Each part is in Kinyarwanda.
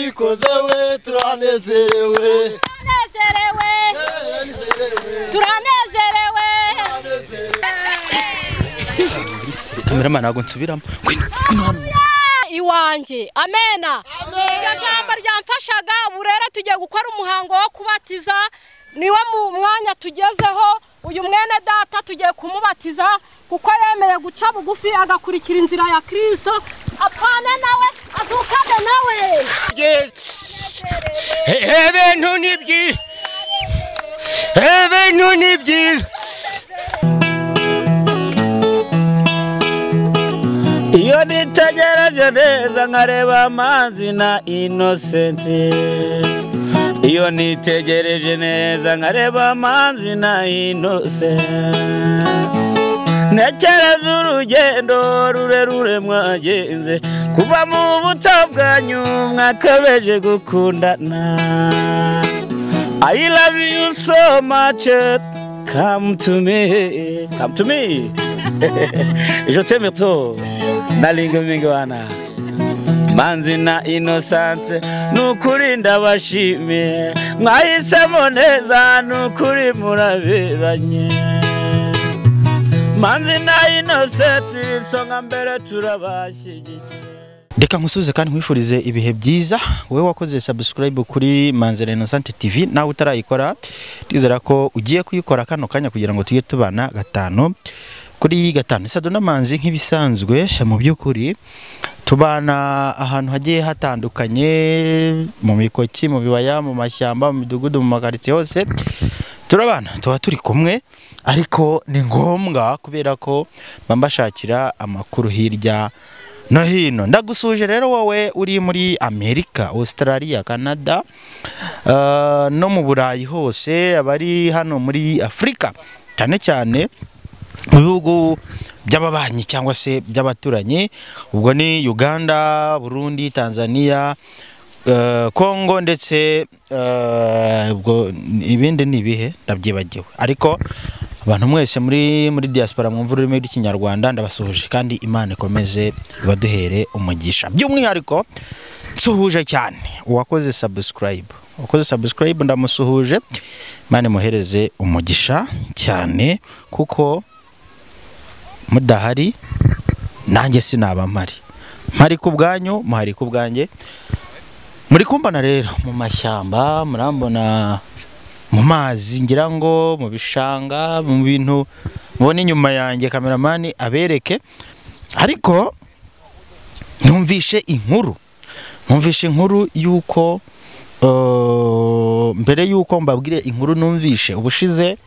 Wabikoze we turanezerewe. Turanezerewe. Kameramana ntabwo nsubiramo. Ngwino hano. Iwanjye. Amena. Iryo jambo ryamfashaga ubu rero tugiye gukora umuhango wo kubatiza, niwe mu mwanya tugezeho. Uyu mwene data tugiye kumubatiza kuko yemeye guca bugufi agakurikira inzira ya Kristo, apfane nawe azukane nawe. Ebintu ni byiza. Ebintu ni byiza. Iyo nitegereje neza nkareba amazi na Innocent. Iyo nitegereje neza nkareba amazi na Innocent. Ntekereza urugendo rurerure mwagenze, kuva mu buto bwanyu mwakabeje gukundana. I love you so much, come to me, come to me. Je t'aime trop, nalinga mingwana. Manzi na Innocent, nukuri ndabashimiye, mwahisemo neza nukuri muraberanye. Manzi na Innocent, isonga mbere turabashyigikiye. Reka nkusuze kandi nkwifurize ibihe byiza wowe wakoze subscribe kuri Manzi na Innocent TV, nawe utarayikora ndizera ko ugiye kuyikora kano kanya kugira ngo tujye tubana 5 kuri 5. Sado Manzi nk'ibisanzwe mu by'ukuri tubana ahantu hagiye hatandukanye, mu mikoki, mu bibaya, mu mashyamba, mu midugudu, mu makaritsiye hose turabana, tuba turi kumwe, ariko ni ngombwa kubera ko bambashakira amakuru hirya no hino. Ndagusuje rero wowe uri muri Amerika, Australia, Canada, no mu Burayi hose, abari hano muri Afrika cyane cyane mu bihugu by'ababanyi cyangwa se by'abaturanyi, ubwo ni Uganda, Burundi, Tanzania, Congo ndetse ubwo ibindi ni ibihe ndabyibagiwe, ariko abantu mwese muri diaspora mwumva ururimi rw'Ikinyarwanda ndabasuhuje kandi Imana ikomeze ibaduhere umugisha. By'umwihariko nsuhuje cyane uwakoze subscribe, uwakoze subscribe ndamusuhuje, Imana imuhereze umugisha cyane kuko mudahari nanjye sinaba mpari, mpari ku bwanyu, muhari ku bwanjye. Muri kumbona rero mu mashyamba, murambona mu mazi, ngira ngo mu bishanga, mu bintu mubona inyuma yanjye kameramani abereke, ariko numvishe inkuru yuko mbere yuko mbabwire inkuru numvishe ubushize,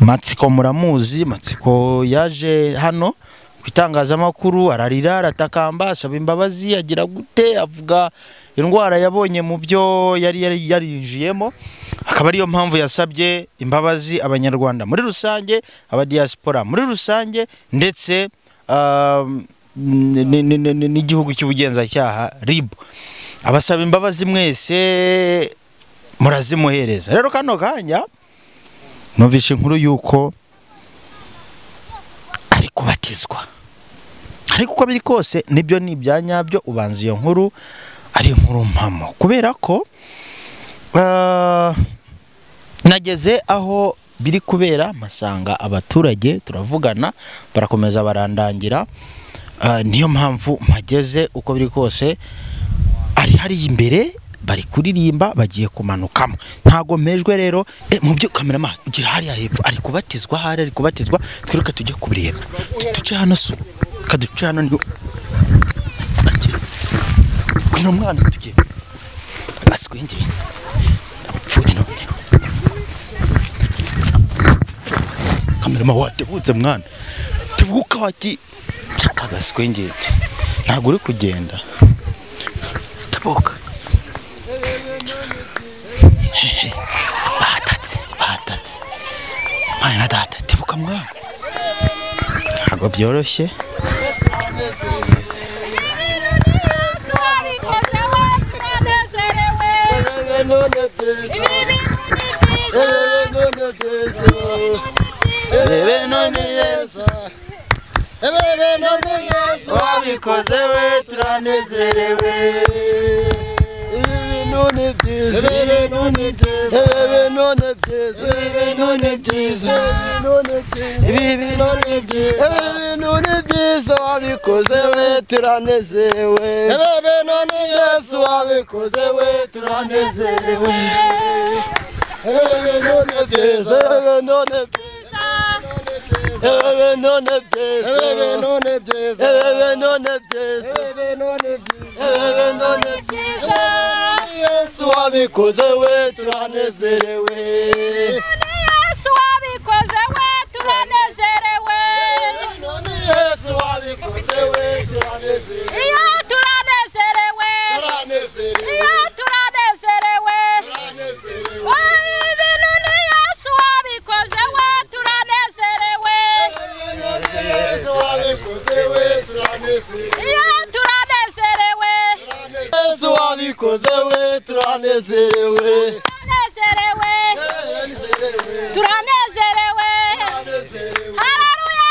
Matsiko muramuzi, Matsiko yaje hano ku itangazamakuru ararira, aratakamba, asaba imbabazi, agira gute, avuga indwara yabonye mu byo yari yarinjiyemo, akaba ariyo mpamvu yasabye imbabazi abanyarwanda muri rusange, abadiaspora muri rusange, ndetse n'igihugu cy'ubugenzacyaha RIB, abasaba imbabazi mwese murazimuhereza. Rero kano kanya numvishe inkuru yuko ari kubatizwa, ariko uko biri kose nibyo ni ibyanyabyo, ubanza iyo nkuru ari inkuru mpamo, kubera ko nageze aho biri kubera masanga abaturage turavugana, barakomeza barandangira, niyo mpamvu mpageze. Uko biri kose ari hari imbere bari kuririmba bagiye kumanukamo, ntago mpejwe rero mu byo kameramana ugira hariya hepfo ari kubatizwa, hari ari kubatizwa, twiruka tujye kubireba, tuce hano so kaduce hano ni kuno mwana tugiye baswingiye apfuye none kameramana watebutse mwana tebuka wati agaswingiye ntago uri kugenda tebuka. Batatse mwana data tebuka mwana, ntabwo byoroshye. Wabikoze we turanezerewe. Ibintu ni byiza, ibintu ni byiza, ibintu ni byiza, ibintu ni byiza, ibintu ni byiza, ibintu ni byiza wabikoze we turanezerewe. Ibintu ni Yesu wabikoze we turanezerewe. Ibintu ni byiza, ibintu ni byiza, ibintu ni byiza, ibintu ni byiza, ibintu ni byiza, ibintu ni byiza, ibintu ni byiza. Yesu wabikoze we turanezerewe. Yesu wabikoze we turanezerewe. Yesu wabikoze we turanezerewe. Iyo turanezerewe. Iyo turanezerewe. Ibintu ni Yesu wabikoze we turanezerewe. Yesu wabikoze we turanezerewe. Iyo turanezerewe. Yesu wabikoze we turanezerewe. Turanezerewe. Turanezerewe. Haleluya.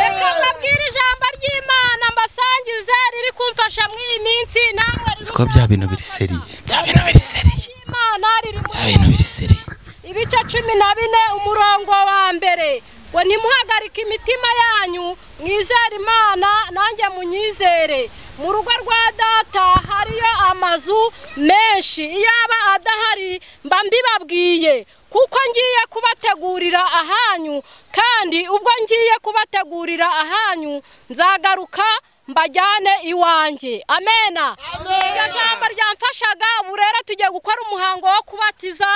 Reka mbabwire ijambo ry'Imana mbasangize riri kumfasha muri iyi minsi namwe. Siko bya bintu biri seriye. Bya bintu biri seriye. Imana riri mu Bya bintu biri seriye. Ibice 14 umurongo wa mbere. Ngo ntimuhagarike imitima yanyu, mwizere Imana nanjye munyizere. Mu rugo rwa data hariyo amazu menshi, iyaba adahari mba mbibabwiye, kuko ngiye kubategurira ahanyu, kandi ubwo ngiye kubategurira ahanyu nzagaruka mbajyane iwanjye. Amena. Iryo jambo ryamfashaga. Ubu rero tugiye gukora umuhango wo kubatiza,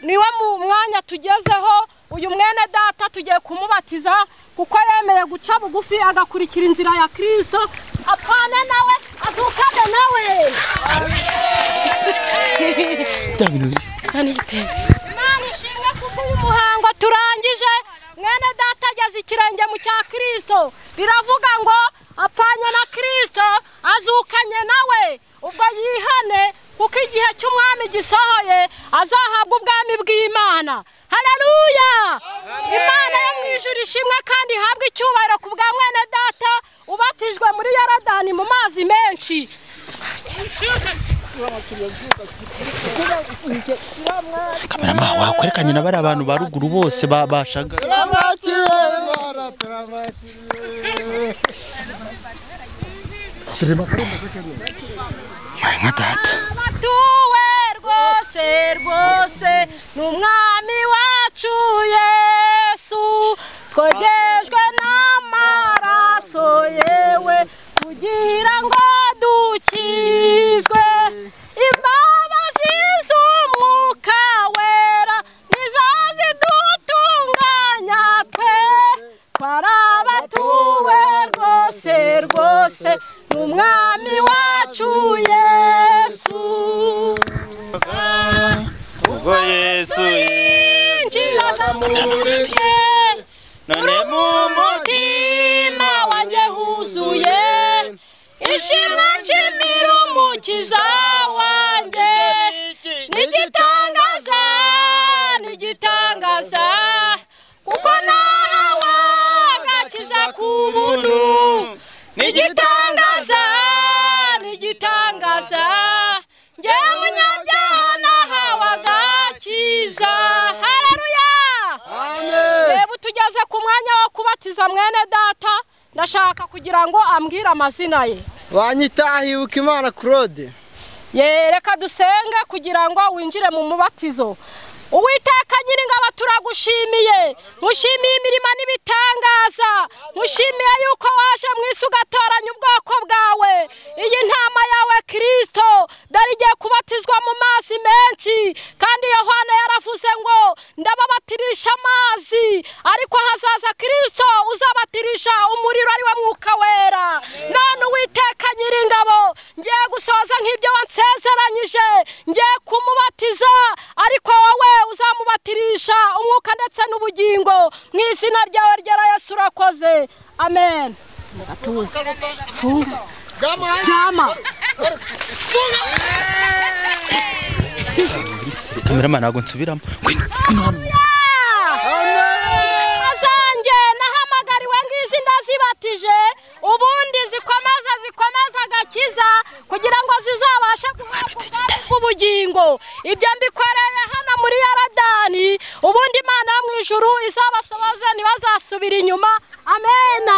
niwe mu mwanya tugezeho. Uyu mwene data tugiye kumubatiza kuko yemeye guca bugufi agakurikira inzira ya Kristo, apfane nawe azukane nawe. Imana ishimwe kuko uyu muhango turangije. Mwene data ageze ikirenge mu cya Kristo. Biravuga ngo apfanye na Kristo azukanye nawe, ubwo yihane kuko igihe cy'umwami gisohoye azahabwa ubwami bw'Imana. Haleluya! Imana yo mu ijuru ishimwe kandi ihabwe icyubahiro ku bwa mwene data ubatijwe muri Yorodani mu mazi menshi. Kamerama wakwerekanye na bari abantu ba ruguru bose babashaga. Nka data batuwe rwose rwose n'umwami wacu Yesu, twogejwe n'amaraso yewe kugira ngo dukizwe. Imbabazi z'umwuka wera nizo zidutunganya twe, twarabatuwe rwose rwose n'umwami wacu Yesu. Ubwo Yesu yinjiraga muri twe, none mu mutima wanjye huzuye ishimwe nshimira umukiza wanjye. N'igitangaza, n'igitangaza, kuko nahawe agakiza ku buntu. N'igitangaza, n'igitangaza, njyewe munyabyaha nahawe agakiza. Haleluya! Reba tugeze ku mwanya wo kubatiza mwene data, ndashaka kugira ngo ambwire amazina ye. Banyita Hibukimana Claude. Reka dusenge kugira ngo winjire mu mubatizo. Uwiteka Nyiringabo turagushimiye, nkushimiye imirimo n'ibitangaza, nkushimiye yuko waje mu isi ugatoranya ubwoko bwawe. Iyi ntama yawe Kristo dore igiye kubatizwa mu mazi menshi, kandi Yohana yaravuze ngo ndababatirisha amazi, ariko hazaza Kristo uzabatirisha umuriro ari we Mwuka Wera. None Uwiteka Nyiringabo ngiye gusoza nk'ibyo wansezeranyije, ngiye kumubatiza, ariko wowe uzamubatirisha umwuka ndetse n'ubugingo mu izina ryawe ryera Yesu urakoze. Amen. Atuze. Funga. Gama. Kamerama ntago nsubiramo. Ngwino hano. Azanjye nahamagariwe ngizi ndazibatije, ubundi zikomeza agakiza kugira ngo zizabashe guhabwa ubugingo. Ibyo mbikoreye hano muri Yorodani, ubundi Imana yo mu ijuru izabasohoze ntibazasubira inyuma. Amena.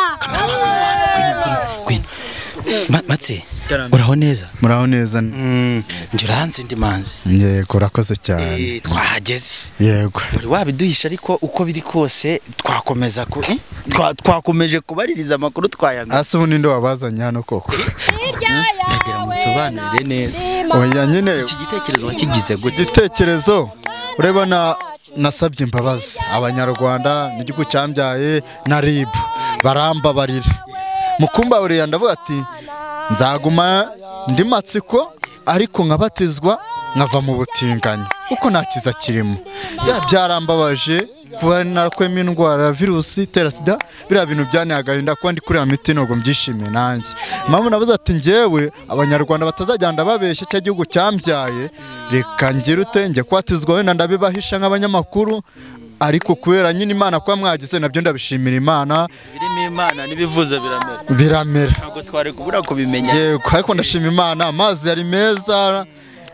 Matsi, uraho neza? Muraho neza. Njye uranzi ndi Manzi. Yego, urakoze cyane. Twahageze. Yego. Wari wabiduhisha ariko uko biri kose twakomeza ku twakomeje kubaririza amakuru twayamenye. Ase ubu ninde wabazanye hano koko? Ndagira ngo nsobanurire neza. Oya nyine iki gitekerezo wakigize gute? Igitekerezo urabona nasabye imbabazi abanyarwanda n'igihugu cyambyaye na RIB barambabarira. Mukumbabarira ndavuga ati nzaguma ndi matsiko ariko nkabatizwa nkava mu butinganyi kuko nta kiza kirimo. Byarambabaje kuba narakwema indwara ya virusi itera sida, biriya bintu byanteye agahinda kuba ndi kuri ya miti ntabwo mbyishimiye nanjye. Impamvu navuze ati njyewe abanyarwanda batazagenda babeshya cya gihugu cyambyaye, reka ngire ute njye kubatizwa wenda ndabibahisha nk'abanyamakuru, ariko kubera nyine Imana kuba mwagize nabyo ndabishimira Imana. Birimo Imana n'ibivuze biramera. Biramera. Ntabwo twari kubura kubimenya. Yego, ariko ndashima Imana, amazi yari meza,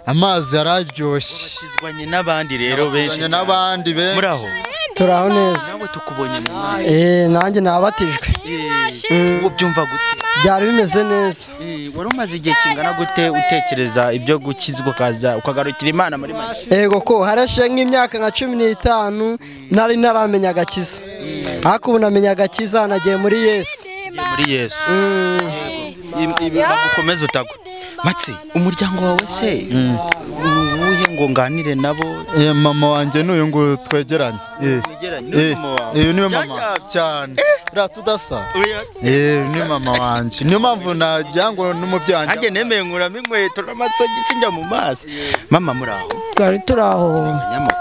amazi yararyoshye. Batizwanye n'abandi rero benshi. N'abandi benshi. Muraho. Turaho neza. Nawe tukubonye mu mazi. Nanjye nabatijwe. Uwo byumva gute? Byari bimeze neza. Wari umaze igihe kingana gute utekereza ibyo gukizwa kaza ukagarukira Imana muri make? Yego ko harashe nk'imyaka nka 15 nari naramenya agakiza. Ariko ubu namenya agakiza nagiye muri Yesu. Muri Yesu. Bagukomeza utagwa. Matsi, umuryango wawe se uwuhe ngo nganire nabo? Mama wanjye n'uyu ngo twegeranye. Ni mama cyane. Uriya tudasa. Ni mama wanjye. Niyo mpamvu nagira ngo n'umubyeyi wanjye. Nanjye nemeye nkuramo inkweto n'amasogisi njya mu mazi. Mama muraho? Twari turaho. Abanyamakuru.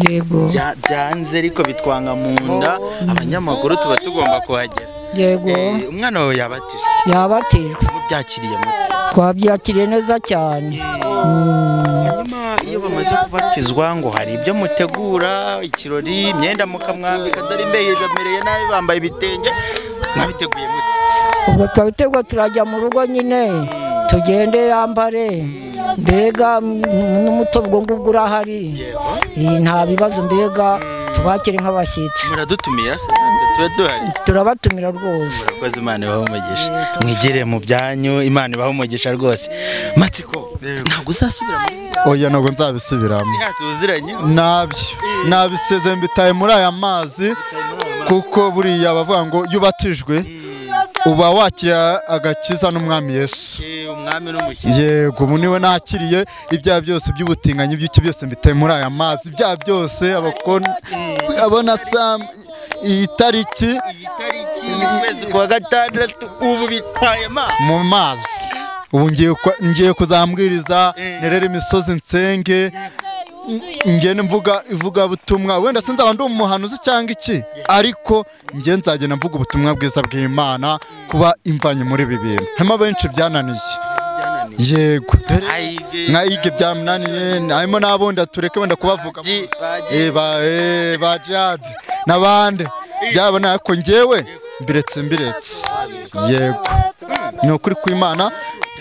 Yego. Byanze ariko bitwanga mu nda, abanyamakuru tuba tugomba kuhagera. Yego. Umwana wawe yabatijwe? Yabatijwe. Mubyakiriye mute? Twabyakiriye neza cyane. Hanyuma iyo bamaze kubatizwa ngo hari ibyo mutegura, ikirori, imyenda mukamwambika, dore imbehe bamereye nabi bambaye ibitenge, mwabiteguye mute? Ubwo twabitegura turajya mu rugo nyine, tugende yambare, mbega n'umuto ubwo ngubwo urahari. Nta bibazo mbega tubakire nk'abashyitsi. Muradutumira se tube duhari? Turabatumira rwose. Murakoze, Imana ibahe umugisha. Mwigire mu byanyu, Imana ibahe umugisha rwose. Matsiko, ntabwo uzasubira muri Oya ntabwo nzabisubiramo. Tuziranye? Nabyo. Nabiseze mbitaye muri aya mazi kuko buriya bavuga ngo iyo ubatijwe uba wakira agakiza n'umwami Yesu. Umwami n'umushyitsi. Yego, ubu niwe nakiriye ibyaha byose by'ubutinganyi by'iki byose mbitaye muri aya mazi, ibyaha byose abona sam iyi tariki ukwezi kwa gatandatu ubu bitaye mu mazi. Ubu ngiye kuzambwiriza nerere imisozi nsenge ngende mvuga ivuga butumwa, wenda sinzaba ndi umuhanuzi cyangwa iki, ariko nge nzagenda mvuga ubutumwa bwiza bw'Imana kuba imvanye muri ibi bintu. Harimo benshi byananiye. Yego, nka Ige byamunaniye, harimo n'abundi tureke wenda kubavuga ba Jad n'abandi byabona, ariko ngewe mbiretse. Yego, ni ukuri kw'Imana.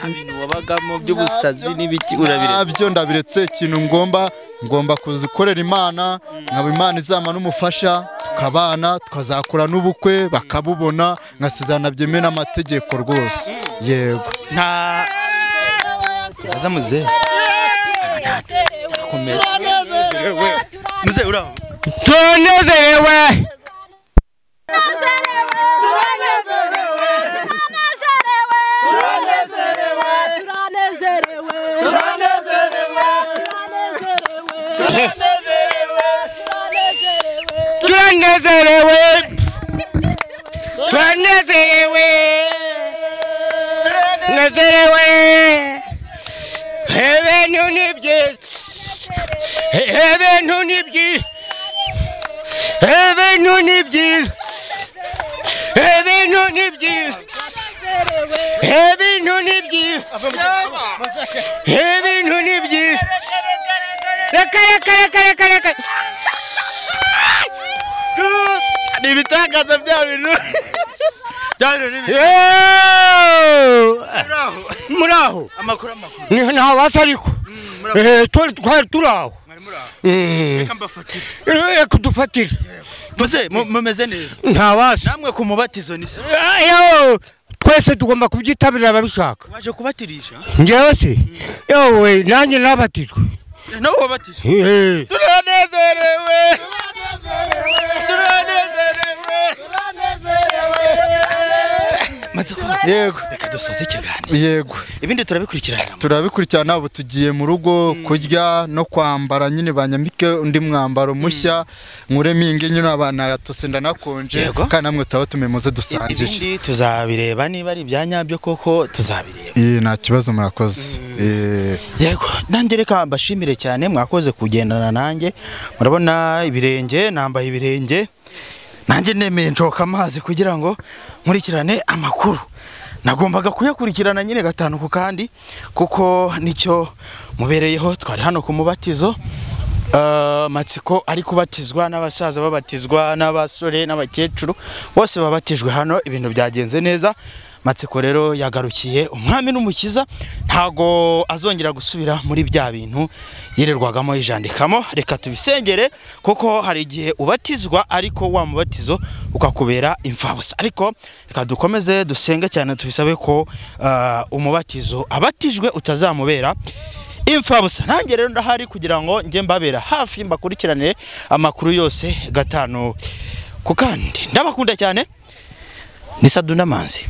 Ibintu wabagamo by'ubusazi n'ibiki urabiretse? Byo ndabiretse. Ikintu ngomba kuzikorera Imana, nkaba Imana izama n'umufasha, tukabana tukazakora n'ubukwe bakabubona, nkasezerana byemewe n'amategeko rwose. Yego. Nta aza muze. Muze uraho. Tunezerewe. Turanezerewe. Turanezerewe. Nezerewe. Ibintu ni byiza. Ibintu ni byiza. Ibintu ni byiza. Ibintu ni byiza. Ibintu ni byiza. Ibintu ni byiza. Reka reka reka reka reka. Ni ibitangaza bya bintu. Muraho. Amakuru amakuru. Ni nta wasariko. Twari turaho. Reka mbafatire. Reka dufatire. Muze mumeze neza. Ntawasi. Namwe ku mubatizo ni sawa. Twese tugomba kubyitabira ababishaka. Waje kubatirisha? Njyewe se? Yewe nanjye nabatijwe. Nawe wabatijwe? Turanezerewe. Turanezerewe. Yego. Reka dusoze ikiganiro. Yego. Ibindi turabikurikirana. Turabikurikirana, ubu tugiye mu rugo kurya no kwambara nyine banyambike undi mwambaro mushya, nkuremo iyi ngiyi nyine abana yatose ndanakonje, kandi namwe tutaba tumemuze dusangije. Ibindi tuzabireba niba ari ibya nyabyo koko tuzabireba. Nta kibazo, murakoze. Yego, nanjye reka mbashimire cyane mwakoze kugendana nanjye. Murabona ibirenge, nambaye ibirenge. Nanjye nemeye nshoka amazi kugira ngo nkurikirane amakuru. Nagombaga kuyakurikirana nyine gatanu ku kandi kuko nicyo mubereyeho. Twari hano ku mubatizo. Matsiko ari kubatizwa n'abasaza babatizwa n'abasore n'abakecuru bose babatijwe hano, ibintu byagenze neza. Matsiko rero yagarukiye umwami n'umukiza, ntago azongera gusubira muri bya bintu yirerwagamo yijandikamo. Reka tubisengere kuko hari igihe ubatizwa ariko wa mubatizo ukakubera imfabusa. Ariko reka dukomeze dusenge cyane tubisabe ko umubatizo abatijwe utazamubera imfabusa. Nanjye rero ndahari kugira ngo njye mbabera hafi, mbakurikiranire amakuru yose gatanu ku kandi. Ndabakunda cyane. Ni Saduna Manzi.